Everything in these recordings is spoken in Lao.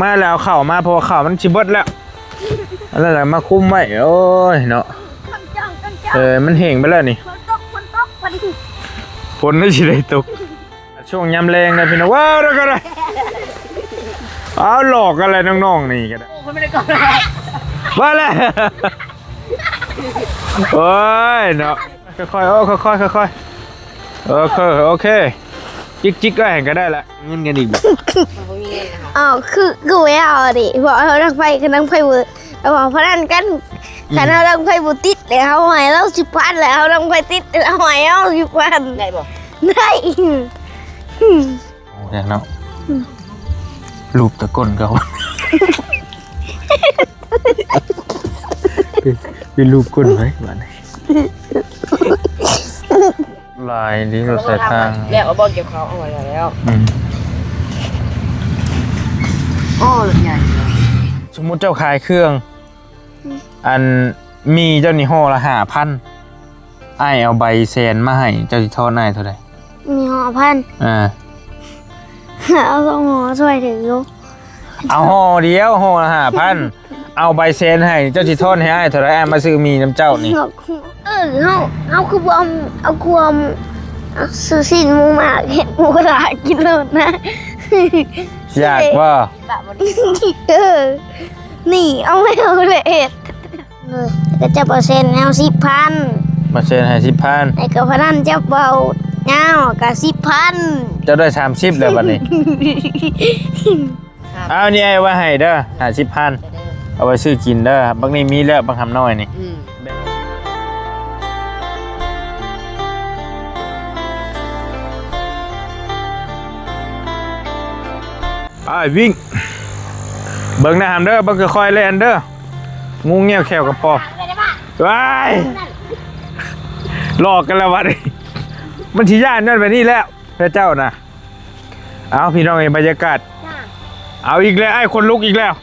ມາແລ້ວ ເອົາເຂົ້າມາ ເພາະວ່າເຂົ້າມັນຊິເບິດແລ້ວ ອັນນັ້ນແຫຼະມາຄຸມໄວ້. ໂອ້ຍເນາະ ເອີ ມັນແຫ້ງໄປແລ້ວນີ້ ຝົນຕົກ ຝົນຕົກ ພໍດີ ຝົນມັນຊິໄດ້ຕົກ ຊ່ວງຍາມແລງນະພີ່ນ້ອງ. ວ້າວ ດຽວກ່ອນນະ ອ້າວ ຫຼອກກັນແລ້ວນ້ອງໆນີ້ກໍໄດ້ ໂອ້ ມັນບໍ່ໄດ້ກ່ອນ ວ່າແລ້ວ ໂອ້ຍເນາະ ຄ່ອຍໆ ເອີ ຄ່ອຍໆ ຄ່ອຍໆ ເອີ ໂອເຄ ໂອເຄ ຈິກໆ ໄວ້ໃຫ້ກໍໄດ້ລະ ເງິນກັນອີກບໍ່? ມັນບໍ່ມີເງິນນະຄະ. ອ້າວ ຄື ຄືໄວ້ເອົາເດ ເພາະເຮົາດັງໄຟ ຄືດັງໄຟບໍ່ ເຮົາເວົ້າພະນັນກັນ ອືມ ຄັນເຮົາດັງໄຟບໍ່ຕິດແລ້ວ ເຮົາໃຫ້ລາວສິບພັນ ແລ້ວເຮົາດັງໄຟຕິດ ເຮົາໃຫ້ເຮົາສິບພັນ ໄດ້ບໍ່? ໄດ້ ໂອ້ຍເນາະ ອືມ ລູບແຕ່ກົ້ນເຂົາ ໄປລູບກົ້ນໃຜບາດນີ້ ຫຼາຍດີ ລົດສາຍທາງ ແລ້ວເອົາບ່ອນກ່ຽວເຂົ້າເອົາໄວ້ແລ້ວ ອືມ ໂອ້ ລົດໃຫຍ່ ສົມມຸດເຈົ້າຂາຍເຄື່ອງ ອືມ ອັນ ໝີ່ເຈົ້ານີ້ຫໍ່ລະຫ້າພັນ ອ້າຍເອົາໃບແສນມາໃຫ້ ເຈົ້າຊິທອນອ້າຍເທົ່າໃດ? ມີຫ້າພັນ ອ່າ ເອົາສອງຫໍ່ຊ່ວຍຖືຢູ່ ເອົາຫໍ່ດຽວ ຫໍ່ລະຫ້າພັນ ເອົາໃບແສນໃຫ້ ເຈົ້າຊິທອນໃຫ້ອ້າຍເທົ່າໃດ? ອ້າຍມາຊື້ໝີ່ນຳເຈົ້ານີ້ ເອີ ເຮົາ ເຮົາຄືບໍ່ເອົາ ເອົາຄວາມ ເອົາຊື້ຊີ້ນໝູມາເຮັດໝູກະທະກິນໂລດນະ ຢາກບໍ່? ເອີ ນີ້ເອົາໃຫ້ເຮົາເລີຍ ເອີ ກໍຈະເປີເຊັນໃຫ້ເຮົາສິບພັນ ເປີເຊັນໃຫ້ສິບພັນ ແລ້ວກໍພະນັນຈະເບົາຍາວກໍສິບພັນ ເຈົ້າໄດ້ສາມສິບແລ້ວບັດນີ້ ອ້າວ ນີ້ອ້າຍເອົາໄວ້ໃຫ້ເດີ ຫ້າສິບພັນ ເອົາໄວ້ຊື້ກິນເດີ ບັກນີ້ມີແລ້ວ ບັກຫຳນ້ອຍນີ້ ອືມ ອ້າຍວິ່ງ ເບິ່ງນະຫຳເດີ ເບິ່ງຄ່ອຍໆແລ່ນເດີ ງູເຫງ່ຽວແຂ້ວກະປອມ ວ້າຍ ຫຼອກກັນແລ້ວບັດນີ້ ມັນຊິຢ້ານຍ້ອນແບບນີ້ແລ້ວ ພະເຈົ້ານະ. ເອົາ ພີ່ນ້ອງເອີຍ ບັນຍາກາດ ເອົາອີກແລ້ວ ອ້າຍ ຂົນລຸກອີກແລ້ວ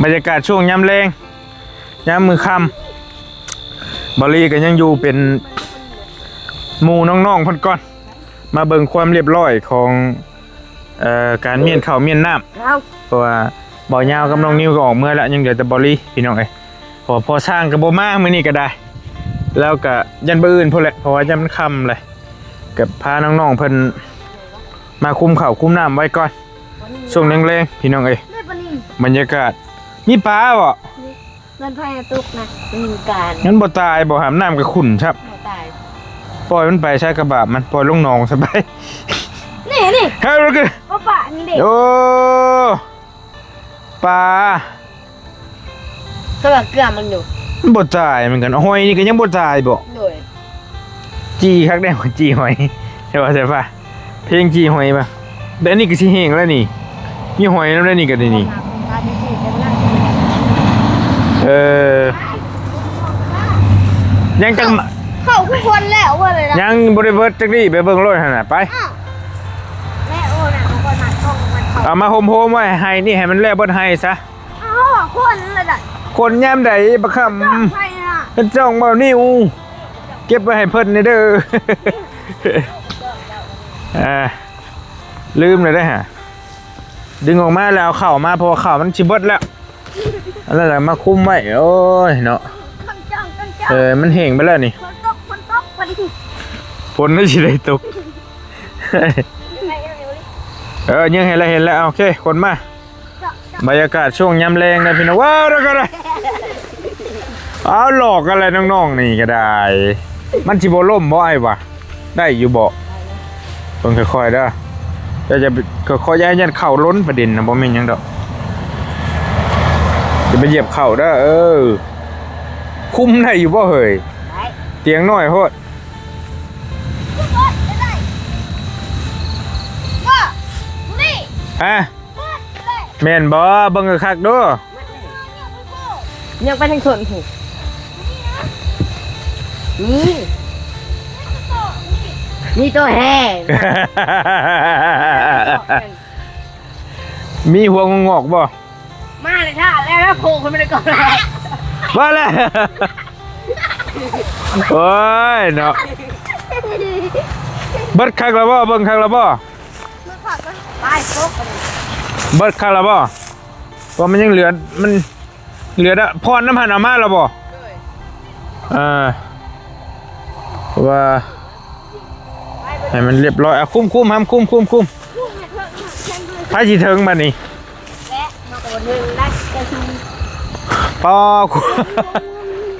ບັນຍາກາດຊ່ວງຍາມແລງ ຍາມມື້ຄ່ຳ ບ່າວລີກໍຍັງຢູ່ເປັນໝູ່ນ້ອງໆເພິ່ນກ່ອນ ມາເບິ່ງຄວາມລຽບຮ້ອຍຂອງ ເອີ ການມ້ຽນເຂົ້າມ້ຽນນ້ຳ ເພາະວ່າບ່າວຍາວກັບນ້ອງນິວກໍອອກເມືອແລ້ວ ຍັງເຫຼືອແຕ່ບ່າວລີ ພີ່ນ້ອງເອີຍ ເພາະວ່າພໍ່ຊ່າງກໍບໍ່ມາມື້ນີ້ກໍໄດ້ ແລ້ວກໍຢ້ານມື້ອື່ນພຸ້ນແຫຼະ ເພາະວ່າຢ້ານມັນຄ່ຳແຫຼະ ກໍພານ້ອງໆເພິ່ນມາຄຸມເຂົ້າຄຸມນ້ຳໄວ້ກ່ອນ ຊ່ວງແລງໆ ພີ່ນ້ອງເອີຍ ບັນຍາກາດ ມີປາບໍ່? ເຮືອນໃຜຕົກນະ ມັນການ ມັນບໍ່ຕາຍບໍ່ຫາ ນ້ຳກໍຂຸ້ນຊ້ຳ ບໍ່ຕາຍ ປ່ອຍມັນໄປຊະ ກະບາບມັນ ປ່ອຍລົງໜອງຊະໄປ ນີ້ ນີ້ ເຮີ້ຍ ປາ ປາ ນີ້ເດ້ ໂອ້ ປາ ຄືວ່າເກືອມັນຢູ່ ມັນບໍ່ຕາຍເໝືອນກັນ ຫອຍນີ້ກໍຍັງບໍ່ຕາຍບໍ່? ໂດຍ ຈີ່ຄັກແດ່ ຈີ່ຫອຍ ແຕ່ວ່າ ແຕ່ວ່າ ເພງຈີ່ຫອຍປະ ແຕ່ອັນນີ້ກໍຊິແຫ້ງແລ້ວນີ້ ມີຫອຍນຳແລ້ວນີ້ກໍໄດ້ນີ້ ເອີ ຍັງຈັກ ເຂົ້າຄືຄົນແລ້ວວ່າເລີຍນະ ຍັງບໍ່ໄດ້ເບິດຈັກນີ້ ໄປເບິ່ງໂລດຫັ້ນນະ ໄປ ອ້າວ ແມ່ໂອ້ນະ ເອົາມາໂຮມໆໄວ້ໃຫ້ນີ້ ໃຫ້ມັນແລ້ວເບິດໄຮ່ຊະ ອ້າວ ຄົນລະໄດ ຄົນຍາມໃດ ບັກຄຳ ເປັນຈ້ອງບໍ່ ນິ້ວ ເກັບໄວ້ໃຫ້ເພິ່ນແດ່ເດີ ອ່າ ລືມແລ້ວເດ້ຫາ ດຶງອອກມາແລ້ວ ເອົາເຂົ້າມາ ເພາະວ່າເຂົ້າມັນຊິເບິດແລ້ວ ອັນນັ້ນແຫຼະມາຄຸມໄວ້ ໂອ້ຍເນາະ ເອີ ມັນແຫ້ງໄປແລ້ວນີ້ ຝົນມັນຊິໄດ້ຕົກ ເອີ ຍິງໃຫ້ແລ້ວ ເຫັນແລ້ວ ໂອເຄ ຂົນມາ ບັນຍາກາດຊ່ວງຍາມແລງນະພີ່ນ້ອງ ວ້າວ ດຽວກ່ອນນະ ອ້າວ ຫຼອກກັນແລ້ວນ້ອງໆນີ້ກໍໄດ້ ມັນຊິບໍ່ລົ້ມບໍ່ອ້າຍຫວາ? ໄດ້ຢູ່ບໍ່? ເບິ່ງຄ່ອຍໆເດີ ເຈົ້າຈະຄ່ອຍໆ ຢ່າຢ້ານເຂົ້າຫຼົ່ນ ປະເດັນນະ ບໍ່ແມ່ນຫຍັງດອກ ຢ່າໄປຢຽບເຂົ້າເດີ ເອີ ຄຸມໄດ້ຢູ່ບໍ່ເຮີ້ຍ? ໄດ້ ຕຽງນ້ອຍໂພດ ຮະ? ແມ່ນບໍ່? ເບິ່ງຄັກໆດູ ຍັງໄປທາງຊົນພຸ້ນ ນີ້ ມີໂຕແຮງ ມີຫົວງອກໆບໍ່? ມາແລ້ວ ຖ້າແລ້ວໂຜຂຶ້ນມາໄດ້ກ່ອນ ມາແລ້ວ ໂອ້ຍເນາະ ເບິດຄັກແລ້ວບໍ່? ເບິ່ງຄັກແລ້ວບໍ່? ໄປ ໂຟກ ໂຟກ ເບິດຄັກແລ້ວບໍ່? ວ່າມັນຍັງເຫຼືອ ມັນເຫຼືອ ພອນນຳຫັ້ນເອົາມາແລ້ວບໍ່? ເອີ ວ່າໃຫ້ມັນລຽບຮ້ອຍ. ອ່ະ ຄຸມໆ ຫຳ ຄຸມໆ ຄຸມ. ໃຜຊິເຖິງບັດນີ້? ແລະ ເຮົາກໍບໍ່ເຖິງໄດ້ ແຕ່ຊຸມ ປໍ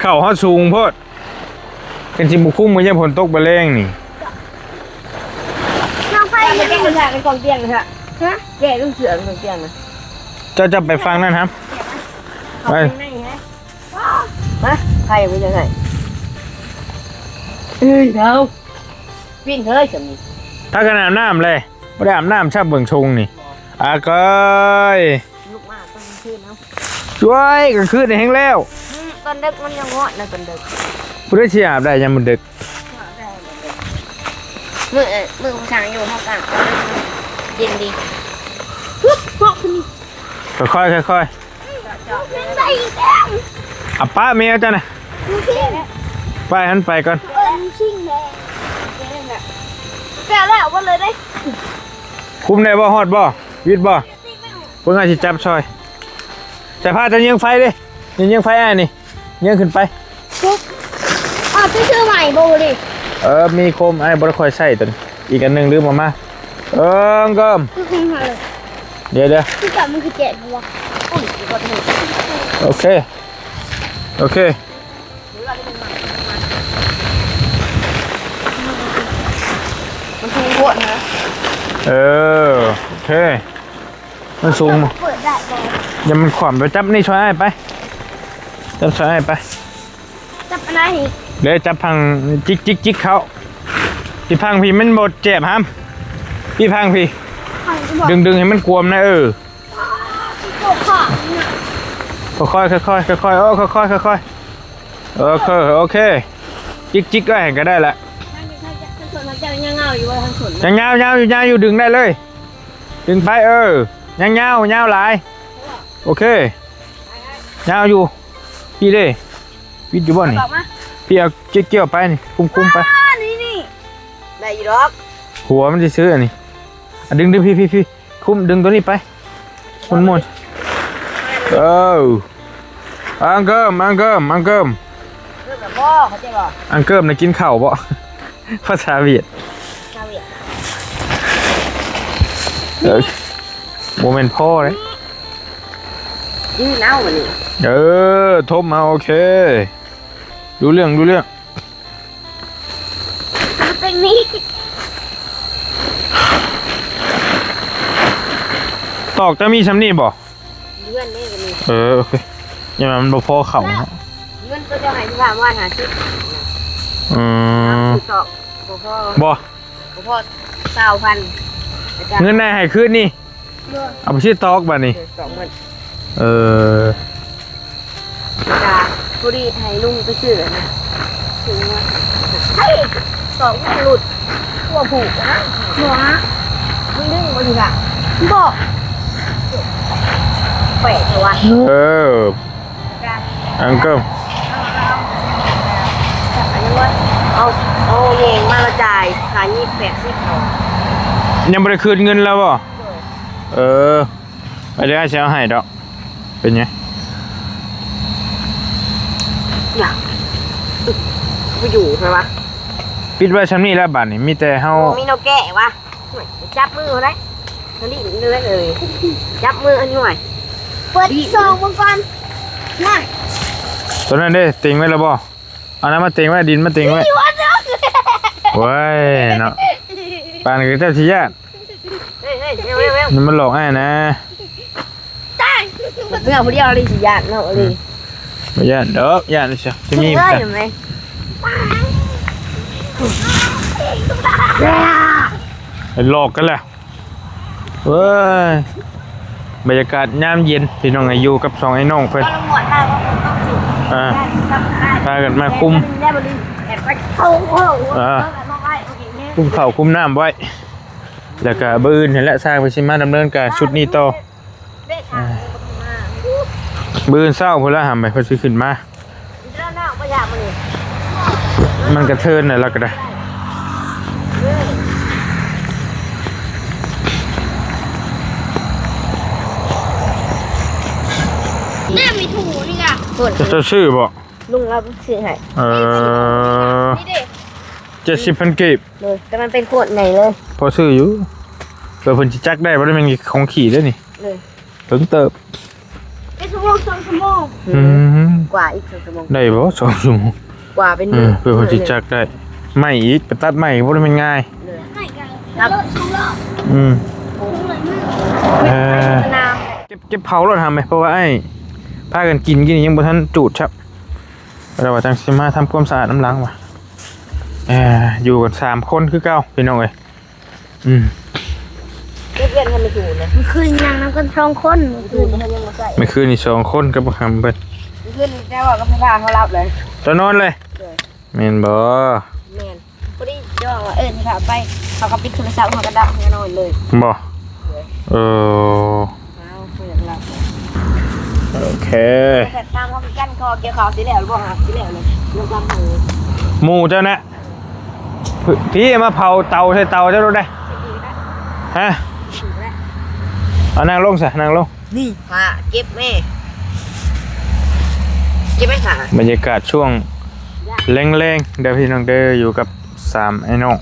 ເຂົ້າເຮົາສູງໂພດ. ຄັນຊິບໍ່ຄຸມກໍຢ້ານຝົນຕົກບາແລງນີ້. ນ້ອງໄຟ ແກ້ເສື້ອໃນກອງຕຽງນະ ຮະ? ແກ້ລູກເສື້ອໃນກອງຕຽງນະ. ເຈົ້າ ເຈົ້າໄປຝັ່ງນັ້ນຫຳ ໄປ. ມາ ໃຜບໍ່ຢາກໃຫ້ ເອີຍ ເອົາ ປິ່ນເຮີ້ຍ ຊ່ຳນີ້ ພາກັນອາບນ້ຳແລະ ບໍ່ໄດ້ອາບນ້ຳຊ້ຳເບິ່ງຊົງນີ້. ອາກອຍ ລຸກມາຕອນກາງຄືນເນາະ. ໂອ້ຍ ກາງຄືນນີ້ແຮງແລ້ວ. ອືມ ຕອນດຶກມັນຍັງຮ້ອນນະ ຕອນດຶກ. ຜູ້ໃດຊິອາບໄດ້ຍາມມື້ດຶກ? ມື້ ມື້ຜູ້ຊ່າງຢູ່ເຮົາກະເຢັນດີ. ຄ່ອຍໆ ຄ່ອຍໆ. ເປັນໄປອີກແລ້ວ. ອາ ປ້າແມວເຈົ້ານະ. ໄປຫັ້ນໄປກ່ອນ. ເອີ ຊິງແລ້ວ ແລ້ວ ເອົາເລີຍເດ້. ຄຸມໄດ້ບໍ່? ຮອດບໍ່? ວິດບໍ່? ເບິ່ງອ້າຍຊິຈັບຊ່ອຍ. ໃສ່ຜ້າຈະຍິງໄຟເດ້. ຍິງ ຍິງໄຟອ້າຍນີ້. ຍິງຂຶ້ນໄປ. ອ້າວ ໄປຊື້ໃໝ່ບໍ່ນີ້? ເອີ ມີຄົມ ອ້າຍບໍ່ໄດ້ຄ່ອຍໃຊ້ຕົວນີ້. ອີກອັນໜຶ່ງລືມເອົາມາ. ເອີ ເກີມ. ອືມ ດຽວໆ ຄືກັນ ມັນຄືແຈກບໍ່ວະ? ໂອເຄ ໂອເຄ. ມັນສູງໂພດນະ. ເອີ ໂອເຄ. ມັນສູງ ເປີດໄດ້ບໍ່? ຢ່າມັນຂວ້ຳ. ໄປຈັບນີ້ຊ່ອຍອ້າຍໄປ. ຈັບຊ່ອຍອ້າຍໄປ. ຈັບອັນໃດ? ເດ້ ຈັບພັງ ຈິກໆໆ ເຂົ້າ. ທີ່ພັງພີ້ ມັນບໍ່ແຈບຫຳ. ທີ່ພັງພີ້ ພັງບໍ່? ດຶງໆ ໃຫ້ມັນກວມນະ. ເອີ ຄ່ອຍໆ ຄ່ອຍໆ ເອີ ຄ່ອຍໆ ຄ່ອຍໆ. ໂອເຄ ໂອເຄ. ຈິກໆ ໄວ້ໃຫ້ກໍໄດ້ລະ. ຍັງຍາວໆ ຢູ່ ຍັງຍາວຢູ່ ຍາວຢູ່ ດຶງໄດ້ເລີຍ. ດຶງໄປ ເອີ ຍັງຍາວ ຍາວຫຼາຍ. ໂອເຄ ຍາວຢູ່. ພີ້ເດ້ ວິດຢູ່ບໍ່ນີ້? ອອກມາ ພີ້ ເອົາກ່ຽວໆ ໄປນີ້ ຄຸມໆ ໄປ. ນີ້ ນີ້ ໄດ້ຢູ່ດອກ. ຫົວມັນຊື່ໆ ອັນນີ້. ອ່ະ ດຶງໆ ພີ້ໆ ຄຸມ ດຶງຕົວນີ້ໄປ ມ່ວນໆ. ເອີ ອັງເກີມ ອັງເກີມ ອັງເກີມ. ເກີມແລ້ວບໍ່? ເຂົ້າໃຈບໍ່? ອັງເກີມນະກິນເຂົ້າບໍ່? ພາສາຫວຽດ ພາສາຫວຽດ. ເອີ ບໍ່ແມ່ນພໍ່ເດ້. ຢືນເອົາບັດນີ້. ເອີ ທົມເອົາ. ໂອເຄ ຮູ້ເລື່ອງ ຮູ້ເລື່ອງ. ເປັນນີ້ ຕອກຈະມີຊ່ຳນີ້ບໍ່? ເຮືອນນີ້ກໍມີ. ເອີ ໂອເຄ. ຍັງວ່າມັນບໍ່ພໍເຂົ້າເນາະ. ເງິນຕົວເຈົ້າໃຫ້ທີ່ວ່າປະມານຫ້າສິບ. ອືມ ຕອກບໍ່ພໍ. ບໍ່ ບໍ່ພໍ ຊາວພັນ. ເງິນໃນໃຫ້ຄືນນີ້. ເອົາໄປຊື້ຕອກບາດນີ້. ເອີ ຕອກໝົດ. ເອີ ກະພໍດີໃຫ້ລຸງໄປຊື້ນະ ຊື້ມາ. ເຮີ້ຍ ຕອກມັນຫຼຸດ ຕົວຜູ້ນະ. ບໍ່ນະ ມຶງດຶງບໍ່ຖືກອະ. ບໍ່ ແປກແທ້ວະ. ເອີ ອັງເກີມ ເອົາ ເອົາແຍງມາລະຈ່າຍ ຫ້າສິບ ແປດສິບເອົາ. ຍັງບໍ່ໄດ້ຄືນເງິນລາວບໍ່? ໂດຍ. ເອີ ໄປເດີ ອ້າຍຊິເອົາໃຫ້ດອກ. ເປັນຫຍັງ? ຫຍັງ? ບໍ່ຢູ່ໃຊ່ວະ? ປິດໄວ້ຊ່ຳນີ້ແລ້ວບາດນີ້ ມີແຕ່ເຮົາ ໂອ້ ມີແນວແກ້ວະ. ໂອ້ຍ ຈັບມືເຮົາໄດ້. ມາຫຼິ້ນເລີຍ ຈັບມືອັນນີ້ຫວຍ. ເປີດຊອງເບິ່ງກ່ອນ. ຫວຍ ຕົວນັ້ນເດ້ ເຕັງໄວ້ແລ້ວບໍ່? ເອົານ້ຳມາເຕັງໄວ້ ດິນມາເຕັງໄວ້. ນີ້ຫວະ ໂອ້ຍເນາະ ປານຄືເຈົ້າຊິຢ້ານ. ເຮີ້ຍ ເຮີ້ຍ ແມວ ແມວ ແມວ ຢ່າມາຫຼອກອ້າຍນະ. ຕາຍ ເມື່ອຜູ້ດຽວເລີຍຊິຢ້ານເນາະ ອືມ ເລີຍ. ບໍ່ຢ້ານດອກ ຢ້ານຊະ ຊິມີ ເອີຍ ແມ່ນ ໄປຫຼອກກັນແຫຼະ. ເວີຍ ບັນຍາກາດຍາມເຢັນ ພີ່ນ້ອງ ຢູ່ກັບສອງໄອ້ນ້ອງເພິ່ນ ອ່າ ພາກັນມາຄຸມ ອ່າ ຄຸມເຂົ້າຄຸມນ້ຳໄວ້. ແລ້ວກະມື້ອື່ນຫັ້ນແຫຼະ ຊ່າງເພິ່ນຊິມາດຳເນີນການຊຸດນີ້ຕໍ່. ອ່າ ມື້ອື່ນເຊົ້າພຸ້ນລະຫຳ ເພິ່ນຊິຂຶ້ນມາ. ມັນກະເທີນແຫຼະ ລາວກະໄດ້. ແມ່ນມີຖູນີ້ກະ ໂຄດ ເຈົ້າຊື້ບໍ່? ລຸງລາວຊື້ໃຫ້. ເອີ ນີ້ເດ້ ເຈັດສິບພັນກີບ. ໂດຍ ແຕ່ມັນເປັນໂຄດໃຫຍ່ເລີຍ. ພໍຊື້ຢູ່ ເພື່ອເພິ່ນຊິຈັກໄດ້ ບໍ່ໄດ້ແມ່ນຂອງຂີ້ເດ້ນີ້. ໂດຍ ເຖິງເຕີບ ເປັນຊົ່ວໂມງ ສອງຊົ່ວໂມງ. ອືມ ກວ່າອີກສອງຊົ່ວໂມງ. ໄດ້ບໍ່ ສອງຊົ່ວໂມງ? ກວ່າເປັນ ເອີ ມື້ ເພື່ອເພິ່ນຊິຈັກໄດ້. ໄມ້ອີກ ໄປຕັດໄມ້ກໍບໍ່ໄດ້ແມ່ນງ່າຍ. ເອີ ອືມ ເອີ ເກັບ ເກັບເຜົາໂລດຫຳເອີຍ ເພາະວ່າອ້າຍພາກັນກິນ ກິນນີ້ຍັງບໍ່ທັນຈູດຊ້ຳ. ແລ້ວວ່າຈັ່ງຊິມາທຳຄວາມສະອາດນຳຫຼັງວ່າ ເອີ ຢູ່ກັນສາມຄົນຄືເກົ່າ ພີ່ນ້ອງເອີຍ. ອືມ ເກັບເຮືອນໃຫ້ແມ່ສູນນະ. ມື້ຄືນຍ່າງນຳກັນສອງຄົນ ມື້ຄືນ ມື້ຄືນນີ້ສອງຄົນກັບບັກຫຳເພິ່ນ. ມື້ຄືນນີ້ເຈົ້າເວົ້າກັບພໍ່ພາເຮົາຫຼັບເລີຍ ຕອນນອນເລີຍ. ໂດຍ ແມ່ນບໍ່? ແມ່ນ ພໍດີເຈົ້າວ່າເອີ້ນພາໄປ ເຮົາກໍປິດໂທລະສັບ ເຮົາກໍດັບ ເຮົາກໍນອນເລີຍ. ບໍ່? ໂດຍ ເອີ ເອົາ ເພິ່ນຫຼັບ. ໂອເຄ ຕາມເຮົາຄືກັນ ເຂົາກ່ຽວເຂົ້າຊິແລ້ວບໍ່? ຊິແລ້ວເລີຍ ລົງຕາມເຮົາ. ໝູ່ເຈົ້ານະ ພີ່ ມາເຜົາເຕົາໃສ່ເຕົາເຈົ້າໂລດໄດ໋. ຮະ ເອົານັ່ງລົງຊະ ນັ່ງລົງ. ນີ້ ພາເກັບແມ່ ເກັບແມ່ ພາ. ບັນຍາກາດຊ່ວງແລງໆເດີພີ່ນ້ອງເດີ ຢູ່ກັບສາມອ້າຍນ້ອງ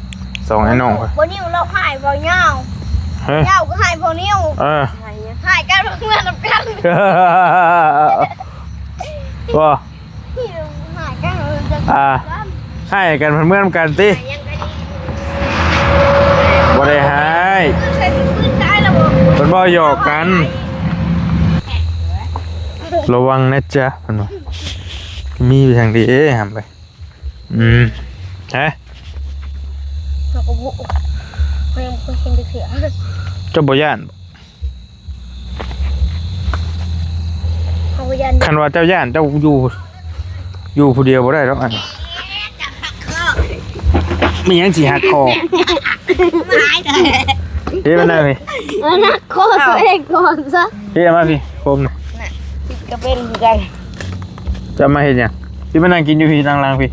ສອງອ້າຍນ້ອງ. ບໍ່ນິວລາວຮ້າຍບໍ່ຍາວ ຮະ ຍາວກໍຮ້າຍບໍ່ນິວ. ເອີ ຮ້າຍກັນເມືອນຳກັນ ບໍ່ ຮ້າຍກັນ ອ່າ ຮ້າຍກັນເມືອນຳກັນຕິ. ບໍ່ໄດ້ຮ້າຍ ເພິ່ນເວົ້າຫຍອກກັນ. ລະວັງນະຈ໊ະ ເພິ່ນວ່າ ມີໄປທາງໃດເອີຍ ຫຳໄປ. ອືມ ຮະ ເຮົາກໍບໍ່ ເຮົາຍັງບໍ່ເຄີຍເຫັນຈັກເທື່ອ. ເຈົ້າບໍ່ຢ້ານບໍ່? ເຮົາບໍ່ຢ້ານ. ຄັນວ່າເຈົ້າຢ້ານ ເຈົ້າຢູ່ ຢູ່ຜູ້ດຽວບໍ່ໄດ້ດອກ. ອັນ ມີຫຍັງຊິຫັກຄໍ? ເຮັດມານັ່ງພີ້ ມານັ່ງຄໍຕົວເອງກ່ອນຊະ. ເຮັດມາພີ້ ໂຄມນະ ນະ ກະເປັນຄືກັນ. ຈະມາເຮັດຫຍັງ? ຊິມານັ່ງກິນຢູ່ພີ້ ນັ່ງຫຼັງພີ້.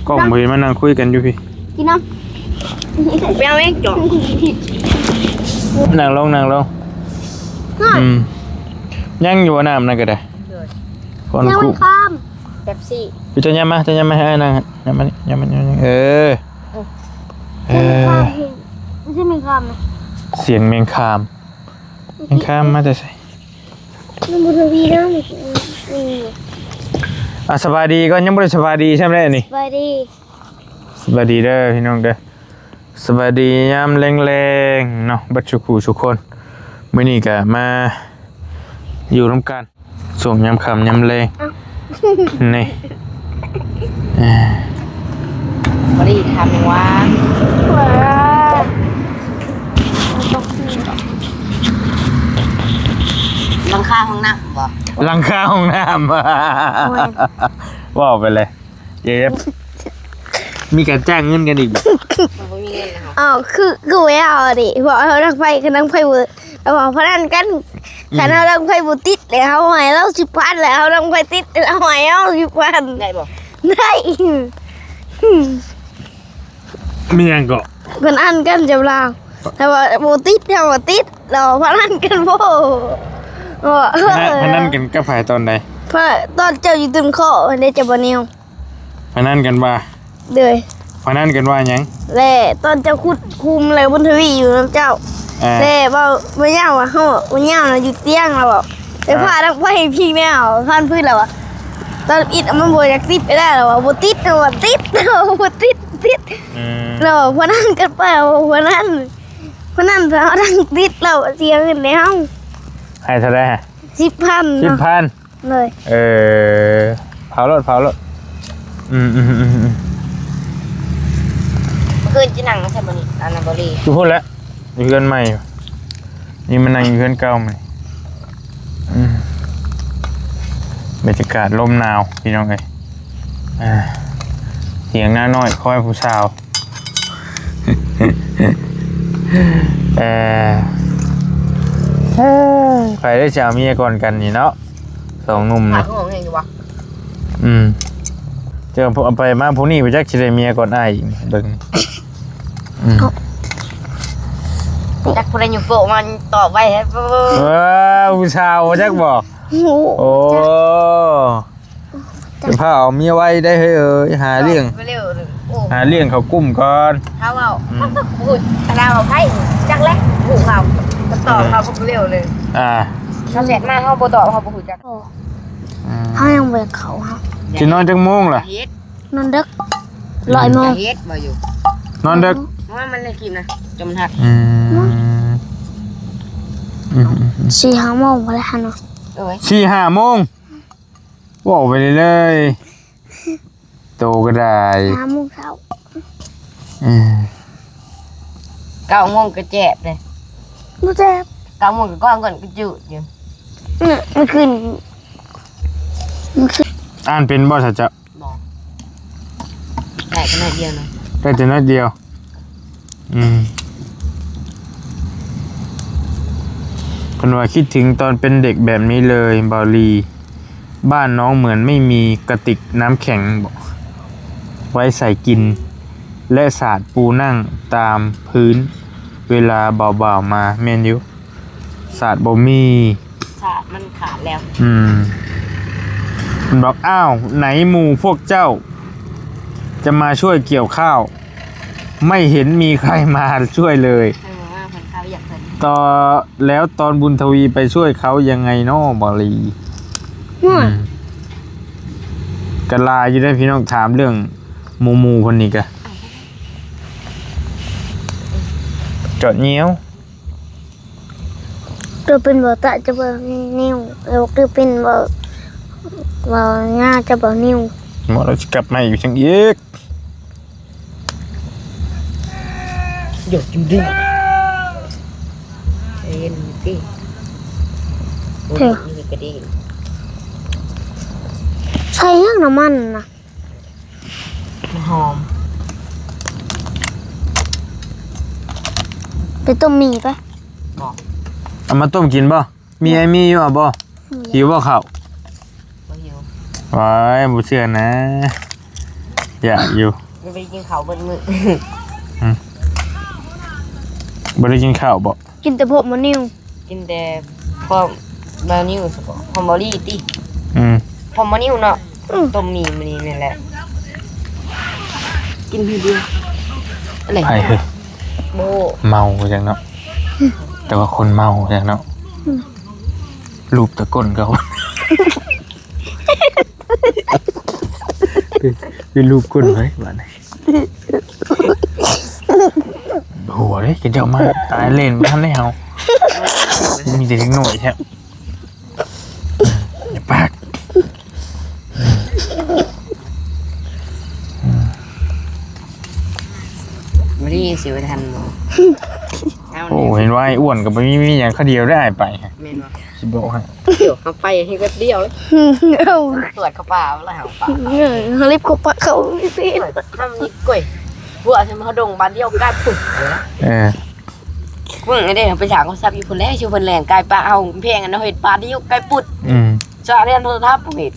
ກ້ອງບໍ່ເຫັນ ມານັ່ງຄຸຍກັນຢູ່ພີ້. ກິນນ້ຳ ໄປເອົາເອງ ຈອກ. ນັ່ງລົງ ນັ່ງລົງ. ອືມ ຍັງຢູ່ບໍ່ ນ້ຳນັ້ນກໍໄດ້. ກ່ອນ ແປັບຊີ ເຈົ້າຫຍັບມາ ເຈົ້າຫຍັບມາໃຫ້ອ້າຍນັ່ງ. ຫຍັບມານີ້ ຫຍັບມານີ້. ເອີ ເອີ ເອີ ຊິແມ່ນຄາມນະ. ສຽງແມງຄາມ ແມງຄາມມາແຕ່ໃສ? ມັນບໍ່ທະວີນະ. ອ່າ ສະບາຍດີກ່ອນ ຍັງບໍ່ໄດ້ສະບາຍດີຊ້ຳເດ້ນີ້. ສະບາຍດີ ສະບາຍດີເດີພີ່ນ້ອງເດີ ສະບາຍດີຍາມແລງໆເນາະ ເບິດສູ່ຜູ້ສູ່ຄົນ. ມື້ນີ້ກະມາຢູ່ນຳກັນ ຊ່ວງຍາມຄ່ຳຍາມແລງ. ເອົ້າ ນີ້ ເອີ ບໍ່ໄດ້ທຳຫຍັງຫວາ? ຫຼັງຄາຫ້ອງນ້ຳບໍ່? ຫຼັງຄາຫ້ອງນ້ຳ ໂອ້ຍ ເວົ້າໄປເລີຍ ເຈັບ ມີການຈ້າງເງິນກັນອີກບໍ່? ບໍ່ມີເງິນແລ້ວ. ອ້າວ ຄື ຄືວ່າເອົາເດ ເພາະເຮົາດັງໄຟ ຄັນດັງໄຟບໍ່ ເຮົາວ່າພະນັນກັນ. ອືມ ຄັນເຮົາດັງໄຟບໍ່ຕິດແລ້ວ ເຮົາໃຫ້ລາວສິບພັນ ແລ້ວເຮົາດັງໄຟຕິດ ເຮົາໃຫ້ລາວສິບພັນ ໄດ້ບໍ່? ໄດ້. ມີຫຍັງເກາະ? ເພິ່ນອັນກັນຈຳລາວ ແຕ່ວ່າບໍ່ຕິດ ເຮົາວ່າຕິດ ລາວພະນັນກັນບໍ່ ພະນັນ ພະນັນກັນກັບໃຜຕອນໃດ? ພະ ຕອນເຈົ້າຢູ່ຕື່ມເຄາະຫັ້ນເດ້ ເຈົ້າບໍ່ແນວ ພະນັນກັນວ່າ ໂດຍ ພະນັນກັນວ່າຫຍັງ? ແລະຕອນເຈົ້າຂຸດຂຸມ ແລະບຸນທະວີຢູ່ນຳເຈົ້າ ເອີ ແລະເວົ້າ ບໍ່ຍາວວ່າເຮົາ ບໍ່ຍາວນະຢູ່ຕຽງ ລາວເວົ້າ ໄປ ອ່າ ພາດັງໄຟພິງແນວ ພັນພື້ນ ລາວວ່າ ຕອນອິດມັນບໍ່ຢາກຕິດໄດ້ ລາວວ່າ ບໍ່ຕິດ ລາວວ່າ ຕິດ ລາວວ່າ ບໍ່ຕິດ ຕິດ ອືມ ລາວວ່າ ພະນັນກັນໄປ ພະນັນ ພະນັນ ພະນັນຕິດ ລາວວ່າ ເສຍເງິນໃຫ້ເຮົາ ໃຫ້ເທົ່າໃດ? ສິບພັນ ສິບພັນ ເລີຍ ເອີ ເຜົາໂລດ ເຜົາໂລດ ອືມ ອືມ ອືມ ອືມ ຄືນຊິນັ່ງໃສມື້ນີ້ ອັນນັ້ນບໍ່ລີ ຢູ່ພຸ້ນແຫຼະ ຢູ່ເຮືອນໃໝ່ ນີ້ມານັ່ງຢູ່ເຮືອນເກົ່າມື້ນີ້ ອືມ ບັນຍາກາດລົມໜາວ ພີ່ນ້ອງເອີຍ ອ່າ ຖຽງນານ້ອຍຄອຍຜູ້ສາວ. ເອີ ໃຜໄດ້ຈະເອົາເມຍກ່ອນກັນນີ້ເນາະ ສອງໜຸ່ມນີ້ ປາກຫ້ອງແຮງຢູ່ວະ ອືມ ເຈົ້າເອົາໄປມາຜູ້ນີ້ບໍ່ຈັກຊິໄດ້ເມຍກ່ອນອ້າຍອີກ ເບິ່ງ ອືມ ຈັກຜູ້ໃດຍູ້ໂປ້ມາຕອບໄວແທ້. ເອີ ຜູ້ສາວບໍ່ຈັກບໍ່? ໂອ້ ຈັກ ຊິພາເອົາເມຍໄວໄດ້ເຮີ້ຍ ເອີຍ ຫາລ້ຽງ ເຮົາບໍ່ເລັວເລີຍ. ໂອ້ ຫາລ້ຽງເຂົາກຸ້ມກ່ອນ. ເຮົາເວົ້າ ອືມ ເຮົາກໍບໍ່ຮູ້ ລາວເວົ້າໃຜ ຈັກແຫຼະ ຮູ້ເຂົາ ກໍຕອບເຂົາ ເອີ ບໍ່ເລັວເລີຍ. ອ່າ ເຂົາແຊັດມາ ເຮົາບໍ່ຕອບ ເຮົາບໍ່ຮູ້ຈັກ. ອືມ ເຮົາຍັງບໍ່ຢາກເຂົ້າ ເຮົາ ຊິນອນຈັກໂມງລະ? ນອນເດິກ ອືມ ຮ້ອຍໂມງ ເຮັດບໍ່ຢູ່ ນອນເດິກ ວ່າມັນເລີຍກິນນະ ຈົນມັນຫັກ. ອືມ ອືມ ສີ່ຫ້າໂມງພຸ້ນແຫຼະເນາະ. ໂອ້ຍ ສີ່ຫ້າໂມງ ເວົ້າໄປເລື້ອຍໆ ໂຕກໍໄດ້ ຫ້າໂມງເຊົ້າ. ເອີ ເກົ້າໂມງກໍແຈບເດ້. ບໍ່ແຈບ ເກົ້າໂມງກໍກ້ອງກ່ອນກໍຈຸດຢູ່. ອືມ ມື້ຄືນ ມື້ຄືນ ອ່ານເປັນບໍ່ຊະເຈົ້າ? ບໍ່ ໄດ້ແຕ່ໜ້ອຍດຽວນະ ໄດ້ແຕ່ໜ້ອຍດຽວ. ອືມ ເພິ່ນວ່າຄິດເຖິງຕອນເປັນເດັກແບບນີ້ເລີຍ ບ່າວລີ. ບ້ານນ້ອງເໝືອນໄມ່ມີກະຕິກນ້ຳແຂງໄວ້ໃສ່ກິນ ແລະ ສາດປູນັ່ງຕາມພື້ນເວລາບ່າວໆມາ. ແມ່ນຢູ່ ສາດບໍ່ມີ ສາດມັນຂາດແລ້ວ. ອືມ ເພິ່ນບອກ ອ້າວ ໄຫນໝູ່ພວກເຈົ້າຈະມາຊ່ວຍກ່ຽວຂ້າວ? ໄມ່ເຫັນມີໃຄມາຊ່ວຍເລີຍ. ເອີ ວ່າເພິ່ນເຂົາຢາກເພິ່ນ ຕໍ່ ແລ້ວຕອນບຸນທະວີໄປຊ່ວຍເຂົາຍັງໄງນໍ ບ່າວລີ? ອືມ ກະຫຼາຍຢູ່ເດ້ພີ່ນ້ອງ ຖາມເລື່ອງໝູ່ໆເພິ່ນນີ້ກະ ຈອດຍ່ຽວ. ຕົວເປັນບໍ່ຕະຈະບໍ່ນິ້ວ ແລ້ວຕົວເປັນບໍ່ ບໍ່ຍາຈະບໍ່ນິ້ວ. ໝໍລາວຊິກັບມາອີກຈັ່ງອີກ. ຢາກຢູ່ດິ ເຫັນຕິ ເອີ ນີ້ກະດີ. ໃສ່ຫຍັງນ້ຳມັນນະ? ມັນຫອມ. ໄປຕົ້ມໝີ່ໄປ. ບໍ່ ເອົາມາຕົ້ມກິນບໍ່? ມີ ໄອ້ມີຢູ່ ເອົາບໍ່? ບໍ່ຢາກ. ຫິວບໍ່ເຂົ້າ? ບໍ່ຫິວ. ວ້າຍ ບໍ່ເຊື່ອນະ ຢາກຢູ່. ບໍ່ໄດ້ກິນເຂົ້າເບິດມື້. ອືມ ບໍ່ໄດ້ກິນເຂົ້າບໍ່? ກິນແຕ່ພວກໝໍນິວ. ກິນແຕ່ພວກບາວນິວ ພວກບາວລີຕິ. ອືມ ພວກໝໍນິວເນາະ. ອືມ ຕົ້ມໝີ່ມື້ນີ້ແມ່ນແຫຼະ. ກິນມື້ດຽວ. ອະໄລ? ໃຜເຮີ້ຍ? ໂອ້ ເມົາຈັ່ງເນາະ. ແຕ່ວ່າຄົນເມົາຈັ່ງເນາະ. ອືມ ລູບແຕ່ກົ້ນເຂົາ. ໄປ ໄປລູບກົ້ນເລີຍບາດນີ້. ຫົວເດ້ ເຂົາເຈົ້າມາຕາຍເລ່ນບໍ່ທັນໄດ້ເຮົາ. ມີແຕ່ເດັກນ້ອຍແທ້. ຢ່າປາກ. ມື້ນີ້ຊິໄປທັນບໍ່? ໂອ້ ເຫັນວ່າອ້າຍອ້ວນກໍບໍ່ມີ ມີຫຍັງ ຄາດຽວໄດ້ອ້າຍໄປ. ແມ່ນບໍ່? ຊິບອກໃຫ້ ດຽວເຮົາໄປໃຫ້ແປັບດຽວເລີຍ. ເອົາ ຕວດເຂົ້າປ່າແລ້ວເຮົາປ່າ ເອີ ເຮົາລີບເຂົ້າປ່າເຂົາໄປ. ເຮົາມີກ້ອຍ ຫົວຊຳເຮົາດົງບາດດຽວກາຍປຸບ. ເອີ ເບິ່ງເດ້ ໄປສາງໂທລະສັບຢູ່ພຸ້ນແຫຼະ ຊິເພິ່ນແລ່ນກາຍປ່າເຮົາແພງອັນເຮົາເຮັດບາດດຽວກາຍປຸບ. ອືມ ສະແລ່ນໂທລະທັບເຫັນ.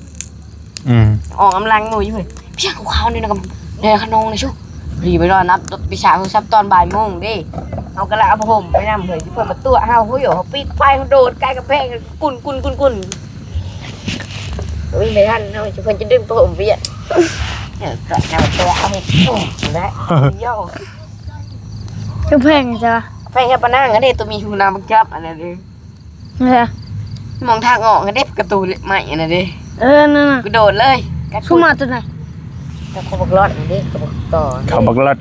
ອືມ ອອກກຳລັງໝູ່ຢູ່ເວີຍ. ເພຍຂອງເຂົານີ້ນະ ແດ່ຂະໜອງນີ້ຊຸ ດີໄປນອນນັບ ໄປສາງໂທລະສັບຕອນບ່າຍໂມງເດ້. ເຮົາກະລະເອົາຜ້າຫົ່ມໄປນຳເຮີ້ຍ ຊິເພິ່ນມາຕົວະເຮົາ. ໂອ້ຍ ເຮົາປິດໄຟ ເຮົາໂດດໄກກຳແພງ ກຸ້ນໆໆ ໂອ້ຍ ບໍ່ທັນເຮົາ ຊິເພິ່ນຈະດຶງຜ້າຫົ່ມວຽນ. ເອີ ຕົວະເຮົາ ຕົວະເຮົາໃຫ້ກຸ້ນໄດ້. ໂຢ ກຳແພງຈ້ະ ກຳແພງແຄ່ປານາງອັນເດ້ ຕົວມີຫູນາບັກຈັບອັນນັ້ນເດ້. ເອີ ມອງທາງອອກເດ້ ປະຕູເຫຼັກໄມ້ອັນນັ້ນເດ້. ເອີ ນັ້ນນະ ກະໂດດເລີຍ. ຊຸມມາຕົວໃດ? ກັບເຂົາບັກລອດນີ້ເດ້ ເຂົາບັກຕໍ່ ເຂົາບັກລອດ.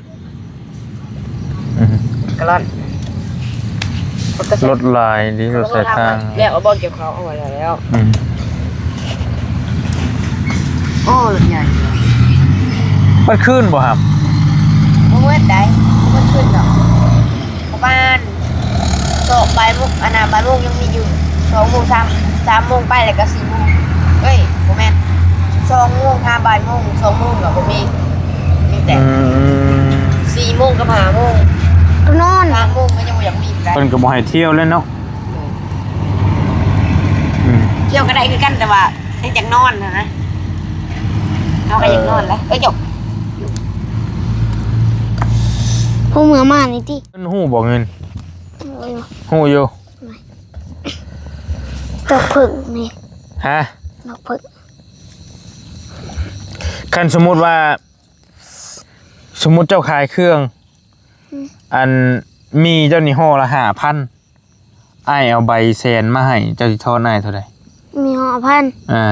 ອືມ ກະລອດ ລົດຫຼາຍເດ້ ລົດສາຍທາງ. ແລ້ວເອົາບໍ່ກ່ຽວເຂົ້າເອົາໄວ້ແລ້ວ. ອືມ ໂອ້ ລົດໃຫຍ່. ເບິດຄືນບໍ່ຫຳ? ບໍ່ເບິດໃດ ບໍ່ເບິດຄືນດອກ. ປະມານສອງ ບ່າຍໂມງ ອັນນ່າ ບ່າຍໂມງຍັງມີຢູ່ ສອງໂມງ ສາມ ສາມໂມງໄປ ແລ້ວກະສີ່ໂມງ ເອີຍ ບໍ່ແມ່ນ ສອງໂມງຫາບ່າຍໂມງ ສອງໂມງກະບໍ່ມີ ມີແຕ່ ອືມ ສີ່ໂມງກັບຫ້າໂມງ ກະນອນ ສາມໂມງກະຍັງບໍ່ຢາກມີ. ເພິ່ນກະບໍ່ໃຫ້ທ່ຽວແລ້ວເນາະ. ອືມ ທ່ຽວກະໄດ້ຄືກັນ ແຕ່ວ່າ ແຕ່ຢາກນອນຫັ້ນນະ ເຮົາກະຢາກນອນແຫຼະ. ເອີ ເອີ ຈົບ ເຮົາເມືອມານີ້ຕິ ເພິ່ນຮູ້ບໍ່ເງິນ? ຮູ້ຢູ່ ດອກເຜິ້ງນີ້ ຮະ ດອກເຜິ້ງ. ຄັນສົມມຸດວ່າ ສົມມຸດເຈົ້າຂາຍເຄື່ອງ ອືມ ອັນ ມີເຈົ້ານີ້ຫໍ່ລະຫ້າພັນ ອ້າຍເອົາໃບແສນມາໃຫ້ ເຈົ້າຊິທອນອ້າຍເທົ່າໃດ? ມີຫ້າພັນ ອ່າ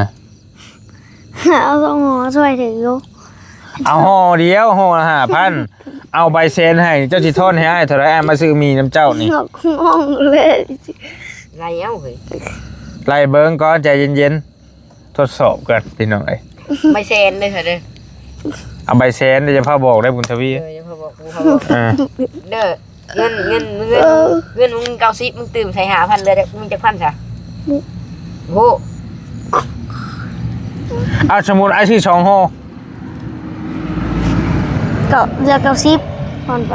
ເອົາສອງຫໍ່ຊ່ວຍຖືຢູ່. ເອົາຫໍ່ດຽວ ຫໍ່ລະຫ້າພັນ ເອົາໃບແສນໃຫ້ ເຈົ້າຊິທອນໃຫ້ອ້າຍເທົ່າໃດ? ອ້າຍມາຊື້ໝີ່ນຳເຈົ້ານີ້. ງົກງອງເລີຍ ໄລ່ເອົາເຮີ້ຍ ໄລ່ເບິ່ງກ່ອນ ໃຈເຢັນໆ. ທົດສອບກ່ອນພີ່ນ້ອງເອີຍ ໃບແສນເດີເດີ ເອົາໃບແສນເດີ ຢ່າພາບອກໄດ້ບຸນທະວີ ເອີ ຢ່າພາບອກ ບໍ່ພາບອກ ເອີ ເດີ ເງິນ ເງິນ ເງິນ ເອີ ເງິນມຶງເກົ້າສິບ ມຶງຕື່ມໃສ່ຫ້າພັນ ເຫຼືອມີຈັກພັນຊະ? ໂອ້ ເອົາ ສົມມຸດອ້າຍຊື້ສອງຫໍ່ ກໍເຫຼືອເກົ້າສິບ ທອນໄປ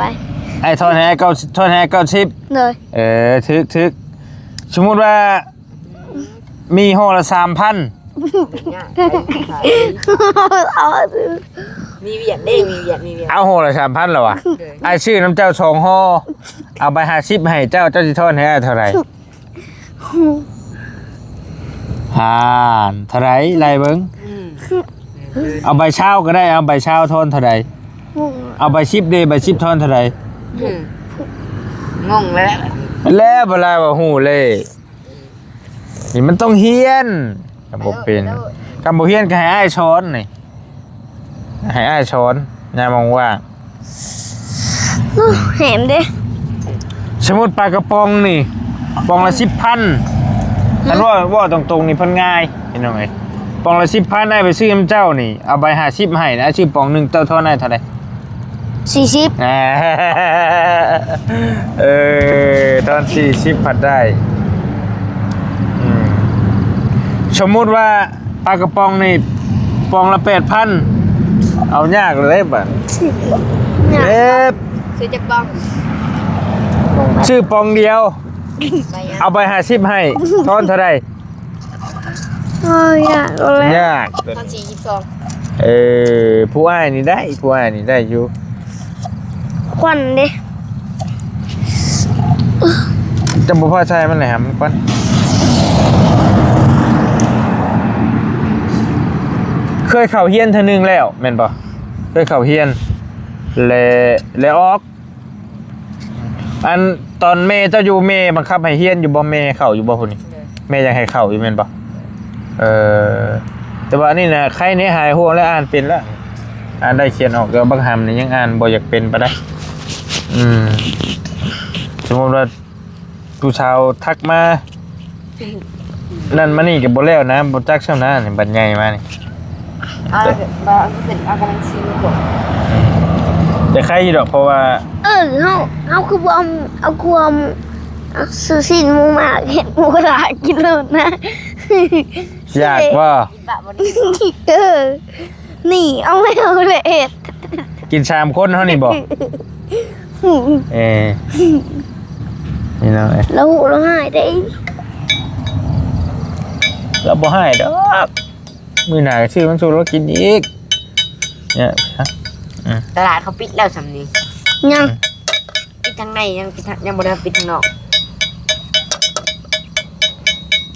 ອ້າຍທອນໃຫ້ເກົ້າ ທອນໃຫ້ເກົ້າສິບ ໂດຍ ເອີ ຖືກ ຖືກ ສົມມຸດວ່າ ມີຫໍ່ລະສາມພັນ ຍາກໄດ໋ ເອົາ ມີວຽກເດ້ ມີວຽກ ມີວຽກ ເອົາຫໍ່ລະສາມພັນລະວະ ເອີ ອ້າຍຊື້ນຳເຈົ້າສອງຫໍ່ ເອົາໃບຫ້າສິບໃຫ້ເຈົ້າ ເຈົ້າຊິທອນໃຫ້ອ້າຍເທົ່າໃດ? ຫານເທົ່າໃດ ໄລ່ເບິ່ງ ອືມ ເອົາໃບຊາວກໍໄດ້ ເອົາໃບຊາວທອນເທົ່າໃດ? ເອົາໃບສິບເດ້ ໃບສິບທອນເທົ່າໃດ? ອືມ ງົງແລ້ວ ແລ້ວບໍ່ລາວວ່າຮູ້ເລກ ນີ້ມັນຕ້ອງຮຽນ ກໍບໍ່ເປັນ ໄປໂລດ ຄັນບໍ່ຮຽນກໍໃຫ້ອ້າຍສອນນີ້ ໃຫ້ອ້າຍສອນຍາມວ່າງໆ. ໂອ້ ແຫມເດ້ ສົມມຸດປາກະປ໋ອງນີ້ ປ໋ອງລະສິບພັນ ອືມ ຄັນວ່າ ເວົ້າຕົງໆນີ້ເພິ່ນງ່າຍພີ່ນ້ອງເອີຍ ປ໋ອງລະສິບພັນ ອ້າຍໄປຊື້ນຳເຈົ້ານີ້ ເອົາໃບຫ້າສິບໃຫ້ນະ ອ້າຍຊື້ປ໋ອງໜຶ່ງ ເຈົ້າທອນໃຫ້ເທົ່າໃດ? ສີ່ສິບ ເອີ ທອນສີ່ສິບພັດໄດ້ ອືມ ສົມມຸດວ່າປາກະປ໋ອງນີ້ປ໋ອງລະແປດພັນ ເອົາຍາກເລີຍບາດ ຍາກ ເອີ ຊື້ຈັກປ໋ອງ? ຊື້ປ໋ອງດຽວ ເອົາໃບຫ້າສິບໃຫ້ ທອນເທົ່າໃດ? ໂອ້ຍ ຍາກແລ້ວ ຍາກ ຕອນສີ່ສິບສອງ ເອີ ຜູ້ອ້າຍນີ້ໄດ້ ຜູ້ອ້າຍນີ້ໄດ້ຢູ່ ຄວັນເດ້ ຈະບໍ່ພໍໃສ່ມັນແຫຼະ ມັນຄວັນ ເຄີຍເຂົ້າຮຽນເທື່ອໜຶ່ງແລ້ວແມ່ນບໍ່? ເຄີຍເຂົ້າຮຽນ ແລະ ແລະອອກ ອັນຕອນແມ່ເຈົ້າຢູ່ ແມ່ບັງຄັບໃຫ້ຮຽນຢູ່ບໍ່? ແມ່ເຂົ້າຢູ່ບໍ່ຜູ້ນີ້? ໂດຍ ແມ່ຢາກໃຫ້ເຂົ້າຢູ່ແມ່ນບໍ່? ເອີ ແຕ່ວ່າອັນນີ້ນະ ໄຄແນ່ ຫາຍຫ່ວງແລ້ວ ອ່ານເປັນແລ້ວ ອ່ານໄດ້ຂຽນອອກ. ແຕ່ວ່າບັກຫຳນີ້ຍັງອ່ານບໍ່ຢາກເປັນປານໃດ. ອືມ ສົມມຸດວ່າ ຜູ້ສາວທັກມາ ນັ້ນມານີ້ກໍບໍ່ແລ້ວນະ ບໍ່ຈັກຊ້ຳນະ ບັດໃຫຍ່ມານີ້ ເອົາລະ ບໍ່ເອົາກໍເປັນ ເອົາກຳລັງຊິມກ່ອນ ແຕ່ໄຄຢູ່ດອກ ເພາະວ່າ ເອີ ເຮົາ ເຮົາຄືບໍ່ເອົາ ເອົາຄວາມ ເອົາຊື້ຊີ້ນໝູມາເຮັດໝູກະທະກິນໂລດນະ ຢາກບໍ່? ເອີ. ນີ້ເອົາໄວ້ເອົາເລີຍ ກິນສາມຄົນເຮົານີ້ບໍ່? ເອີ ນີ້ເນາະ ລາວຮູ້ລາວຮ້າຍເດ້ ລາວບໍ່ຮ້າຍດອກ ມື້ໜ້າກໍຊື້ມັນສູ່ລາວກິນອີກ ເນຍ ຕະຫຼາດເຂົາປິດແລ້ວສ່ຳນີ້ ຍັງ ປິດທາງໃນ ຍັງປິດທາງ ຍັງບໍ່ໄດ້ປິດທາງນອກ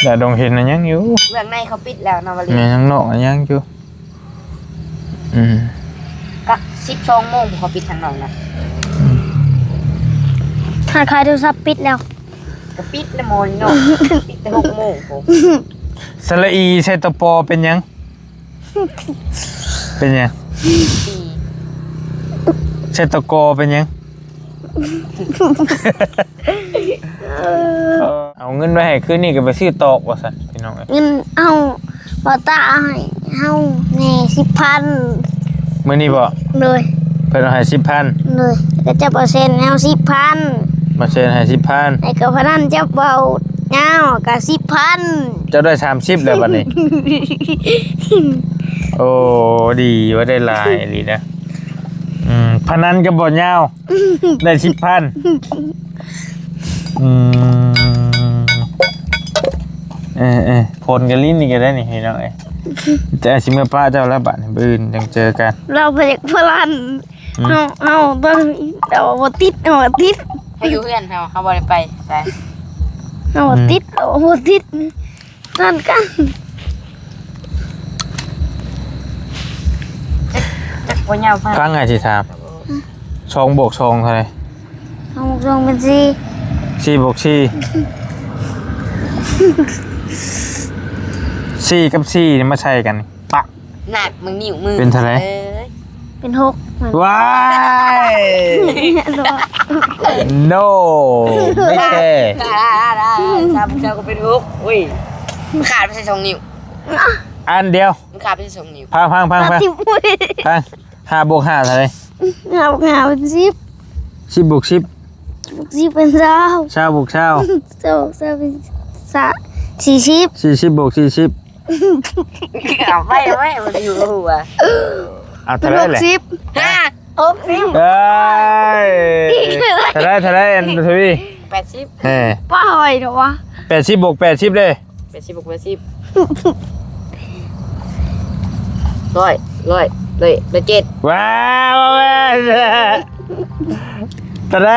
ແດດດົງເຫັນນະ ຍັງຢູ່ ເບື້ອງໃນເຂົາປິດແລ້ວເນາະ ວ່າລີ ແມ່ນ ທາງນອກນະຍັງຢູ່. ອືມ ກະສິບສອງໂມງເຂົາປິດທາງນອກນະ ອືມ ຮ້ານຂາຍໂທລະສັບປິດແລ້ວ ກະປິດແລ້ວໝໍນີ້ເນາະ ປິດແຕ່ຫົກໂມງພຸ້ນ ສະຫຼະອີໃສ່ຕະປໍເປັນຫຍັງ? ເປັນຫຍັງ? ໃສ່ຕະກໍເປັນຫຍັງ? ເອົາເງິນໄວ້ໃຫ້ຄືນນີ້ກໍໄປຊື້ຕອກວ່າຊັ້ນ ພີ່ນ້ອງເອີຍ ເງິນເອົາ ບ່າວຕາໃຫ້ເຮົາແດ່ສິບພັນ ມື້ນີ້ບໍ່? ໂດຍ ເພິ່ນເອົາໃຫ້ສິບພັນ ໂດຍ ແລ້ວກໍເຈົ້າບ່າວແສນໃຫ້ເຮົາສິບພັນ ບ່າວແສນໃຫ້ສິບພັນ ແລ້ວກໍພະນັນເຈົ້າບ່າວຍາວກໍສິບພັນ ເຈົ້າໄດ້ສາມສິບແລ້ວບັດນີ້ ໂອ້ ດີວ່າໄດ້ຫຼາຍອີ່ຫຼີນະ ອືມ ພະນັນກັບບ່າວຍາວ ໄດ້ສິບພັນ ອືມ ເອີໆ ພົນກັນຫຼິ້ນນີ້ກໍໄດ້ນີ້ພີ່ນ້ອງເອີຍ ຈະຊິເມືອປະເຈົ້າແລ້ວບາດນີ້ ມື້ອື່ນຈັ່ງເຈີກັນ ລາວບໍ່ຢາກພະລັນ ອືມ ເຮົາ ເຮົາຕ້ອງ ເອົາບໍ່ຕິດ ເອົາບໍ່ຕິດ ເຮົາຢູ່ເຮືອນເຮົາ ເຮົາບໍ່ໄດ້ໄປໃສ. ເຮົາບໍ່ຕິດ ອືມ ເຮົາບໍ່ຕິດ ນັ້ນກັນ. ຈັກ ຈັກບໍ່ຍາວພາ ຟັງອ້າຍຊິຖາມ. ອືມ ສອງບວກສອງເທົ່າໃດ? ສອງບວກສອງເປັນສີ່. ສີ່ບວກສີ່ ສີ່ກັບສີ່ນີ້ມາໃສ່ກັນ ປະ ໜັກມຶງນິ້ວມື ເປັນເທົ່າໃດ? ເອີຍ ເປັນຫົກ. ວ້າຍ ໂນ ໄມ່ແຄ. ສາມບວກສາມກໍເປັນຫົກ. ໂອ້ຍ ມັນຂາດໄປໃສ່ສອງນິ້ວ ອັນດຽວ ມັນຂາດໄປໃສ່ສອງນິ້ວ. ຟັງ ຟັງ ຟັງ ຟັງ ຟັງ. ຫ້າບວກຫ້າເທົ່າໃດ? ຫ້າບວກຫ້າເປັນສິບ. ສິບບວກສິບ? ສິບບວກສິບເປັນຊາວ. ຊາວບວກຊາວ? ຊາວບວກຊາວເປັນສາ ສີ່ສິບ. ສີ່ສິບບວກສີ່ສິບ ເອົາໄວ້ ເອົາໄວ້ ມັນຢູ່ຫົວ. ເອົາເທົ່າໃດແຫຼະ? ເປັນຫົກສິບ. ຮະ? ຫົກສິບ. ເອີຍ ເທົ່າໃດ ເທົ່າໃດ ອັນທະວີ? ແປດສິບ. ເອີ ປ້າຫອຍເນາະວະ. ແປດສິບບວກແປດສິບເດ້. ແປດສິບບວກແປດສິບ ຮ້ອຍ ຮ້ອຍ ຮ້ອຍ ຮ້ອຍເຈັດ. ວ້າວ ເທົ່າໃດ?